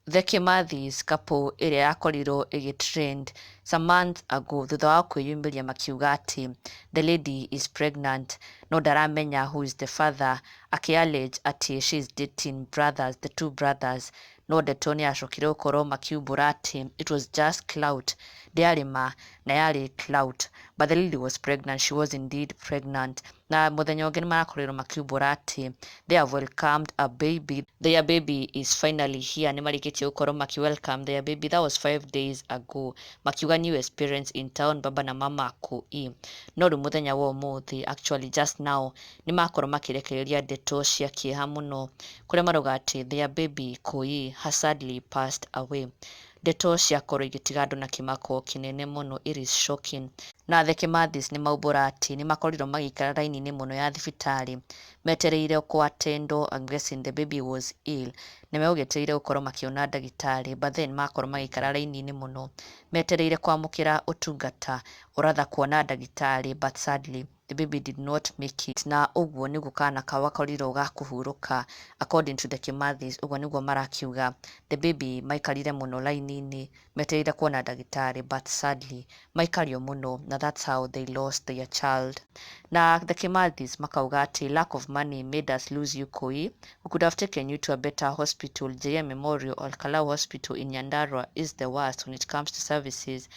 The Kimathis couple ĩrĩa yakorirwo ĩgĩ trend some months ago thutha wa kwĩyumĩria makiuga atĩ the lady is pregnant no ndaramenya who is the father, akĩ allege atĩ she is dating brothers, the two brothers. No ndeto nĩ yacokire gũkorwo makiumbũra atĩ it was just clout, ndĩarĩ ma na yarĩ clout, but the lady was pregnant, she was indeed pregnant. Na mũthenya ũngĩ nĩ marakorirwo makiumbũra atĩ they have welcomed a baby, their baby is finally here. Nĩ marĩkĩtie gũkorwo maki welcome their baby, that was 5 days ago, makiuga newest parents in town, baba na mama Koi. No rĩu mũthenya wa ũmũthĩ, actually just now, nĩ makorwo makĩrekereria ndeto cia kĩeha mũno kũrĩa marauga atĩ their baby Koi has sadly passed away. Ndeto ciakorwo igĩtiga andũ na kĩmako kĩnene mũno, it is shocking. Na The Kimathis nĩ maumbũra atĩ nĩ makorirwo magĩikara raini-inĩ mũno ya thibitarĩ metereire kũ-attendwo. I'm guessing the baby was ill, na megũgĩetereire gũkorwo makĩona ndagĩtarĩ, but then makorwo magĩikara raini-inĩ mũno metereire kwamũkĩra ũtungata or rather kuona ndagĩtarĩ, but sadly the baby did not make it. Na ũguo nĩguo kana kau gakorirwo ga kũhurũka, according to the Kimathis, ũguo nĩguo marakiuga. The baby maikarire mũno raini-inĩ metereire kuona ndagĩtarĩ, but sadly maikario mũno na that's how they lost their child. Na the Kimathis makauga atĩ lack of money made us lose you, Koi. We could have taken you to a better hospital. JM Memorial or Kalau Hospital in Nyandarua is the worst when it comes to services.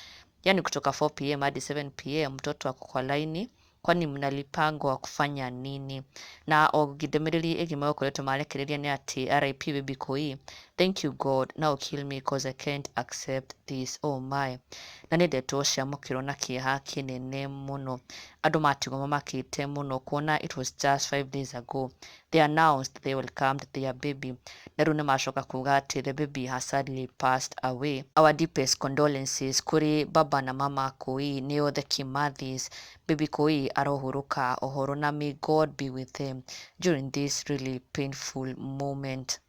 Yani kutoka 4 p.m. hadi 7 p.m. mtoto ako kwa laini, kwani mnalipangwa kufanya nini? Na o ndũmĩrĩri ĩngĩ megũkoretwo marekereria nĩ atĩ RIP baby Koi, thank you God, now kill me 'cause I can't accept this, oh my. Na nĩ ndeto ciamũkĩrwo na kĩeha kĩnene mũno, andũ matigwo mamakĩte mũno kuona it was just 5 days ago they announced they welcomed their baby, na rĩu nĩmacoka kuga atĩ the baby has sadly passed away. Our deepest condolences kũrĩ baba na mama Koi, nĩo the Kimathis. Baby Koi arohurũka ũhoro na may God be with them during this really painful moment.